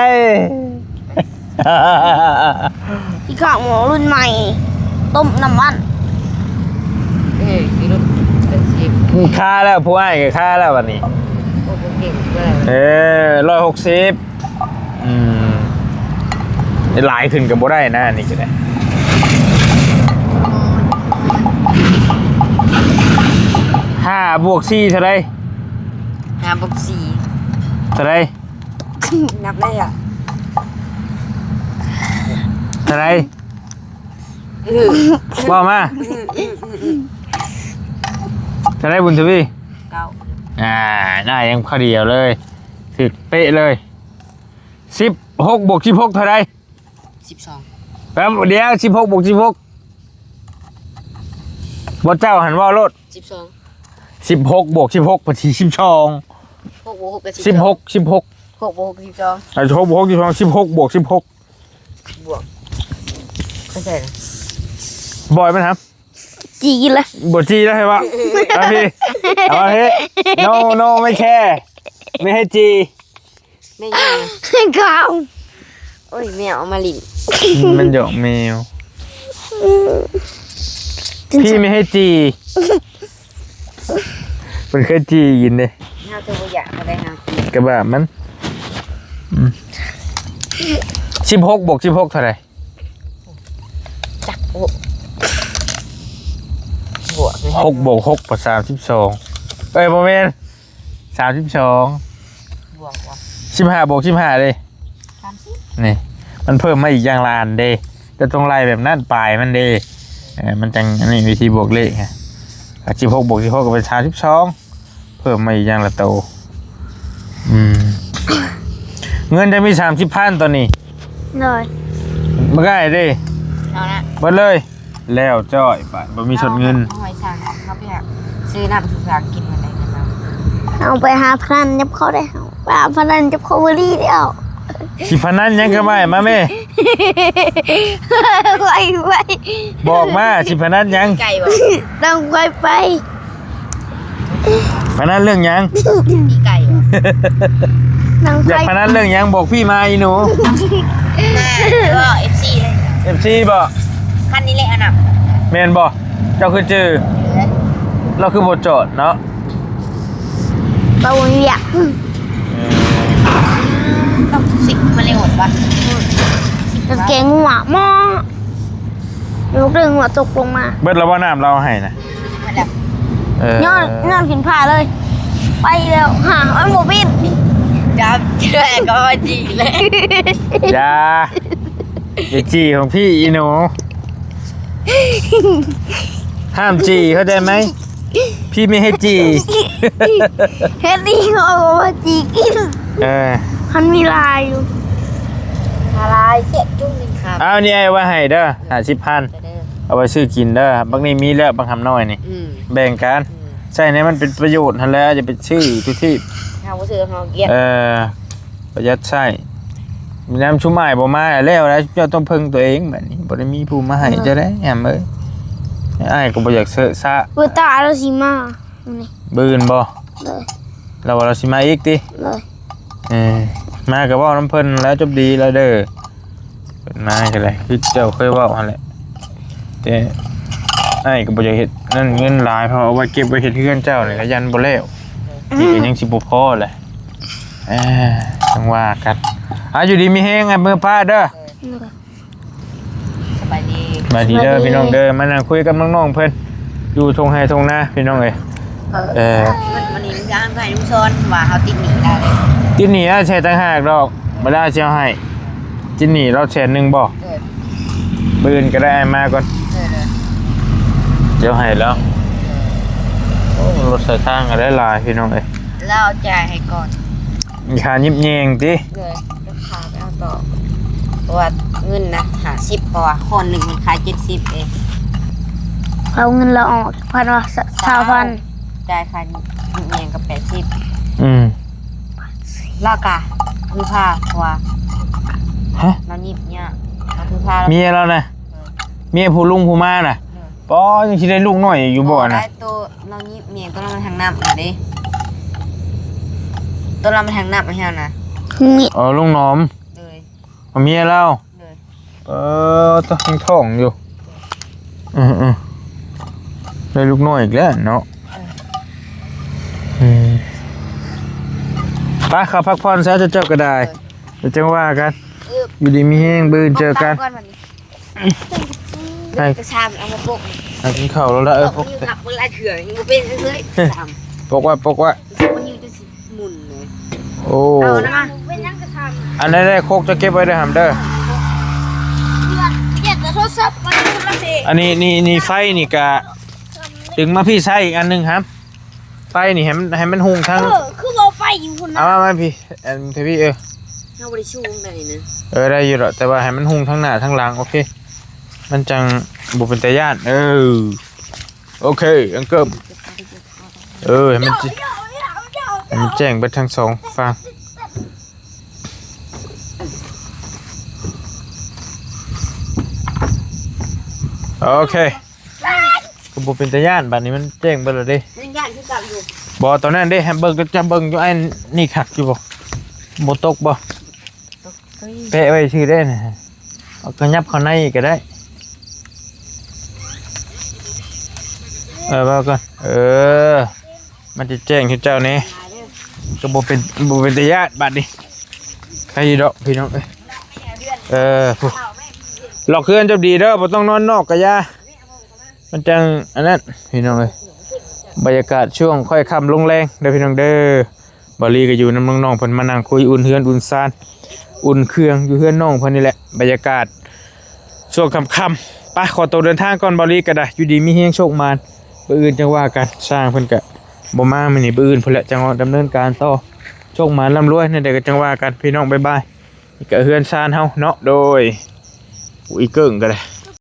ອີກຂ້າງໝໍລຸ້ນໃໝ່ ຕົ້ມນ້ຳມັນ. ເອີ ອີລຸ້ນແປດສິບ ຄາແລ້ວ ຜູ້ອ້າຍກໍຄາແລ້ວບັດນີ້. ໂອ້ ບໍ່ເກັ່ງເທົ່າໃດ. ເອີ ຮ້ອຍຫົກສິບ. ອືມ ຫຼາຍຂຶ້ນກໍບໍ່ໄດ້ນະ ອັນນີ້ກໍໄດ້. ຫ້າບວກສີ່ເທົ່າໃດ? ຫ້າບວກສີ່ເທົ່າໃດ? ນັບໄດ້ອະ ເທົ່າໃດ? ເອີ ເວົ້າມາ. ເທົ່າໃດ ບຸນທະວີ? ເກົ້າ. ອ່າ ໜ້າຍັງພໍດີເລີຍ ຖືກເປະເລີຍ. ສິບຫົກບວກສິບຫົກເທົ່າໃດ? ສິບສອງ. ແປັບດຽວ ສິບຫົກບວກສິບຫົກ ບໍ່ ເຈົ້າຫັ້ນເວົ້າໂລດ. ສິບສອງ. ສິບຫົກບວກສິບຫົກ ກໍຊິສິບສອງ. ຫົກບວກຫົກກໍສິບສອງ. ສິບຫົກ ສິບຫົກ ຫົກບວກຫົກສິບສອງ. ເອົາ ຫົກບວກຫົກສິບສອງ ສິບຫົກບວກສິບຫົກ ບວກ ເຂົ້າໃຈນະ. ບອຍມັນຫາ ຈີ່ກິນລະ ບໍ່ຈີ່ລະໃຫ້ວ່າ. ເອົາພີ້ ເອົາພີ້. ໂນ ໂນ ໄມ່ແຄ ໄມ່ໃຫ້ຈີ່. ແມ່ນຫຍັງ? ຂາວ. ໂອ້ຍ ແມວເອົາມາຫຼິ້ນ. ມັນຢອກແມວ. ພີ່ໄມ່ໃຫ້ຈີ່. ເພິ່ນເຄີຍຈີ່ກິນເດ້. ເຮົາຈະບໍ່ຢາກເທົ່າໃດເຮົາກິນ. ກະບາບມັນ. ອືມ ສິບຫົກບວກສິບຫົກເທົ່າໃດ? ຈັກ ໂອ້ ບວກເລີຍ. ຫົກບວກຫົກກໍສາມສິບສອງ. ເອີຍ ບໍ່ແມ່ນ ສາມສິບສອງ. ບວກບໍ່? ສິບຫ້າບວກສິບຫ້າເດ້? ສາມສິບ. ນີ້ ມັນເພີ່ມມາອີກຢ່າງລະອັນເດ້. ແຕ່ຕ້ອງໄລ່ແບບນັ້ນ ປາຍມັນເດ້. ເອີ ມັນຈັ່ງ ອັນນີ້ວິທີບວກເລກ. ສິບຫົກບວກສິບຫົກກໍເປັນສາມສິບສອງ. ເພີ່ມມາອີກຢ່າງລະໂຕ. ອືມ ເງິນຈະມີສາມສິບພັນຕອນນີ້. ໂດຍ. ບໍ່ໄດ້ເດ້. ເອົານະ ເບິດເລີຍ. ແລ້ວຈ້ອຍ ບາດບໍ່ມີສົດເງິນ. ເອົາຫອຍສັງ ເອົາໄປຫາຊື້ນ້ຳສຸກສາງກິນ ມັນໄດ້ເງິນນຳ. ເຮົາໄປຫາພະນັນກັບເຂົາໄດ້. ເຮົາໄປຫາພະນັນກັບເຂົາບໍ່ດີແລ້ວ. ຊິພະນັນຫຍັງກໍໄປມາແມ່. ໄວໆ ບອກມາ ຊິພະນັນຫຍັງ? ໄກ່ບໍ່? ຕ້ອງໄວໄປ. ພະນັນເລື່ອງຫຍັງ? ມີໄກ່ບໍ່? ຢາກພະນັນເລື່ອງຫຍັງ? ບອກພີ່ມາ ອີ່ໜູ. ມາ ເອີ ເອັຟຊີເລີຍ. ເອັຟຊີບໍ່? ຄັນນີ້ແຫຼະອັນນະ. ແມ່ນບໍ່? ເຈົ້າຄືຈື່? ເອີ ລາວຄືບໍ່ຈອດເນາະ? ເຮົາບໍ່ມີວຽກ. ເອີ ຕ້ອງຊິກມາເລັວວ່າ ກາງເກງງົວໝໍ້ ລູກເດີງຫົວຕົກລົງມາ. ເບິດແລ້ວບໍ່ ນ້ຳລາວໃຫ້ນະ? ເບິດແລ້ວ. ເອີ ຍ້ອນ ຍ້ອນຂຶ້ນຟ້າເລີຍ. ໄປແລ້ວຫາ ມັນບໍ່ບິນ. ຈັບເທື່ອກໍວ່າຈີ່ແຫຼະ. ຢ່າ ຢ່າຈີ່ຂອງພີ່ ອີ່ໜູ. ຫ້າມຈີ່ ເຂົ້າໃຈໄໝ? ພີ່ໄມ່ໃຫ້ຈີ່. ເຮັດດີເຂົາກໍວ່າຈີ່ກິນ. ເອີ ມັນມີລາຍຢູ່. ລາຍເສຍຈຸ້ງໜຶ່ງຄັບ. ເອົາ ນີ້ອ້າຍວ່າໃຫ້ເດີ ຫ້າສິບພັນ ເອົາໄວ້ຊື້ກິນເດີ. ບັກນີ້ມີແລ້ວ ບັກຫຳນ້ອຍນີ້. ອືມ ແບ່ງກັນ. ອືມ ໃຊ້ໃຫ້ມັນເປັນປະໂຫຍດຫັ້ນແຫຼະ ຢ່າໄປຊື້ທຸກທີ່. ເຮົາບໍ່ຊື້ ເຮົາກຽດ. ເອີ ປະຢັດໃຊ້. ຍາມຊຸມອ້າຍບໍ່ມາແລ້ວນະ ເຈົ້າຕ້ອງເພິ່ງຕົວເອງບາດນີ້. ບໍ່ໄດ້ມີຜູ້ມາໃຫ້ເຈົ້າໄດ໋ ຫຳເອີຍ. ອ້າຍກໍບໍ່ຢາກເຊາະຊະ. ມື້ຕາລາວຊິມາມື້ນີ້. ມື້ອື່ນບໍ່? ໂດຍ. ລາວວ່າລາວຊິມາອີກຕິ? ໂດຍ. ເອີ ມາກໍເວົ້ານຳເພິ່ນແລ້ວ ຈົບດີແລ້ວເດີ. ເພິ່ນມາກໍໄດ້ ຄືເຈົ້າເຄີຍເວົ້າຫັ້ນແຫຼະ ແຕ່ອ້າຍກໍບໍ່ຢາກເຮັດນັ້ນເງິນຫຼາຍ ເພາະວ່າເອົາໄວ້ເກັບໄວ້ເຮັດເຮືອນເຈົ້ານີ້ລະ ຢ້ານບໍ່ແລ້ວ ນີ້ກໍຍັງຊິບໍ່ພໍແຫຼະ. ເອີ ຈັ່ງວ່າກັນ ອ່າ ຢູ່ດີມີແຮງ ເມືອປ້າເດີ. ສະບາຍດີ ສະບາຍດີເດີ ສະບາຍດີ ພີ່ນ້ອງເດີ. ມານັ່ງຄຸຍກັບນ້ອງໆເພິ່ນ ຢູ່ທົ່ງໄຮ່ທົ່ງນາ ພີ່ນ້ອງເອີຍ. ເອີ ເອີ ມື້ນີ້ທາງໄທລຸງຊອນວ່າເຮົາຕິດໜີ້ແລ້ວເດ້ ຕິດໜີ້ອ້າຍໃຊ້ຕ່າງຫາກດອກ ບໍ່ໄດ້ຊິເອົາໃຫ້. ຕິດໜີ້ລາວແສນໜຶ່ງບໍ່? ເອີ ມື້ອື່ນກໍໄດ້ ອ້າຍມາກ່ອນ ເອີ ເອີ ຊິເອົາໃຫ້ລາວ. ໂອ້ ລົດສາຍທາງກໍໄດ້ຫຼາຍ ພີ່ນ້ອງເອີຍ ລາວຈ່າຍໃຫ້ກ່ອນ ຄ່າຍິບແຍງຕິ? ໂດຍ ລາຄາໄປເອົາຕໍ່ ເພາະວ່າເງິນນະຫ້າສິບ ເພາະວ່າຄົນໜຶ່ງມັນຂາຍເຈັດສິບເອງ. ເອົາເງິນລາວອອກຈັກພັນວະ? ຊາວພັນ ຈ່າຍຄ່າຍິບແຍງກໍແປດສິບ. ອືມ ລາວກະຄືພາ ເພາະວ່າ ຮະ? ລາວຍິບຍາກ ລາວຄືພາ ເມຍລາວນະ? ເອີ ເມຍຜູ້ລຸງຜູ້ມານະ? ເອີ ປໍ ຍັງຊິໄດ້ລູກນ້ອຍຢູ່ບໍ່ນະ? ບໍ່ໄດ້ ໂຕລາວຍິບແຍງ ໂຕລາວມາທາງນ້ຳນະເດ້ ໂຕລາວມາທາງນ້ຳໃຫ້ເຮົານະ. ອໍ ລຸງໜອມ ໂດຍ ເມຍລາວ ໂດຍ ເອີ ໂຕຍັງທ້ອງຢູ່. ເອີໆ ໄດ້ລູກນ້ອຍອີກແລ້ວເນາະ. ເອີ ອືມ ໄປ ເຂົ້າພັກຜ່ອນຊະ ເຈົ້າກໍໄດ້ ເອີ ດຽວຈັ່ງວ່າກັນ ເອີ ຢູ່ດີມີແຮງ ມື້ອື່ນເຈີກັນ. ໄປ ໄປຊາມເອົາມາປົກ ໄປກິນເຂົ້າແລ້ວລະ. ເອີ ປົກ ມັນຢູ່ກັບເວລາເທື່ອ ຍັງບໍ່ເປັນເລີຍ ຊາມ ປົກໄວ້ ປົກໄວ້ ມັນຢູ່ຈັ່ງຊີ້ ໝຸ່ນເລີຍ. ໂອ້ ເອົານະ ເປັນຫຍັງກໍຊາມ ອັນໃດໆ ຄົກຈະເກັບໄວ້ເດີຫຳເດີ. ເປັນຫຍັງກໍໂທລະສັບມັນຢູ່ລະເພ. ອັນນີ້ ນີ້ ນີ້ໄຟນີ້ກະດຶງມາພີ້ໃຊ້ອີກອັນໜຶ່ງຫຳ. ໄຟນີ້ໃຫ້ມັນ ໃຫ້ມັນຮຸ່ງທາງ ເອີ ຄືວ່າໄຟຢູ່ພຸ້ນນະ. ເອົາມາ ມາພີ້ ອັນເທພີ້ ເອີ ເຮົາບໍ່ໄດ້ຊູມໄດ້ນີ້ນະ. ເອີ ໄດ້ຢູ່ດອກ ແຕ່ວ່າໃຫ້ມັນຮຸ່ງທາງໜ້າທາງຫຼັງ ໂອເຄ ມັນຈັ່ງບໍ່ເປັນຕາຢ້ານ. ເອີ ໂອເຄ ອັງເກີ້ ເອີ ໃຫ້ມັນ ໃຫ້ມັນແຈ້ງເບິດທັງສອງຝັ່ງ. ໂອເຄ ກໍບໍ່ເປັນຕາຢ້ານ ບາດນີ້ມັນແຈ້ງເບິດແລ້ວເດ້. ຍັງຢ້ານຄືເກົ່າຢູ່. ບໍ່ ຕອນນັ້ນເດ້ ໃຫ້ເບິ່ງ ຈະເບິ່ງຢູ່ ອ້າຍນີ້ຄັກຢູ່ບໍ່? ບໍ່ຕົກບໍ່? ຕົກຕິ. ແປະໄວ້ຊື່ເດ້ນະ ເອົາຂະຫຍັບເຂົ້າໃນອີກກໍໄດ້. ເອີ ເວົ້າກ່ອນ ເອີ ມັນຈະແຈ້ງໃຫ້ເຈົ້າແດ່ ກໍບໍ່ເປັນ ບໍ່ເປັນຕາຢ້ານບາດນີ້. ໃຄຢູ່ດອກພີ່ນ້ອງເອີຍ. ເອີ ຜູ້ ລັອກເຮືອນເຈົ້າດີເດີ ບໍ່ຕ້ອງນອນນອກກະຢ່າ ມັນຈັ່ງອັນນັ້ນພີ່ນ້ອງເອີຍ. ບັນຍາກາດຊ່ວງຄ່ອຍຄ່ຳລົງແລງເດີພີ່ນ້ອງເດີ. ບ່າວລີກໍຢູ່ນຳນ້ອງໆເພິ່ນ ມານັ່ງຄຸຍອຸ່ນເຮືອນອຸ່ນຊານ ອຸ່ນເຄື່ອງຢູ່ເຮືອນນ້ອງເພິ່ນນີ້ແຫຼະ. ບັນຍາກາດ ຊ່ວງຄ່ຳໆ ໄປ ຂໍໂຕເດີນທາງກ່ອນ ບ່າວລີກໍໄດ້. ຢູ່ດີມີແຮງ ໂຊກໝານ ມື້ອື່ນຈັ່ງວ່າກັນ. ຊ່າງເພິ່ນກໍບໍ່ມາມື້ນີ້ ມື້ອື່ນພຸ້ນແຫຼະ ຈັ່ງດຳເນີນການຕໍ່. ໂຊກໝານ ລ່ຳລວຍ ແນວໃດກໍຈັ່ງວ່າກັນ ພີ່ນ້ອງ ບາຍບາຍ. ນີ້ກໍເຮືອນຊານເຮົາເນາະ ໂດຍ ໂອ້ ອີເກິ່ງກໍໄດ້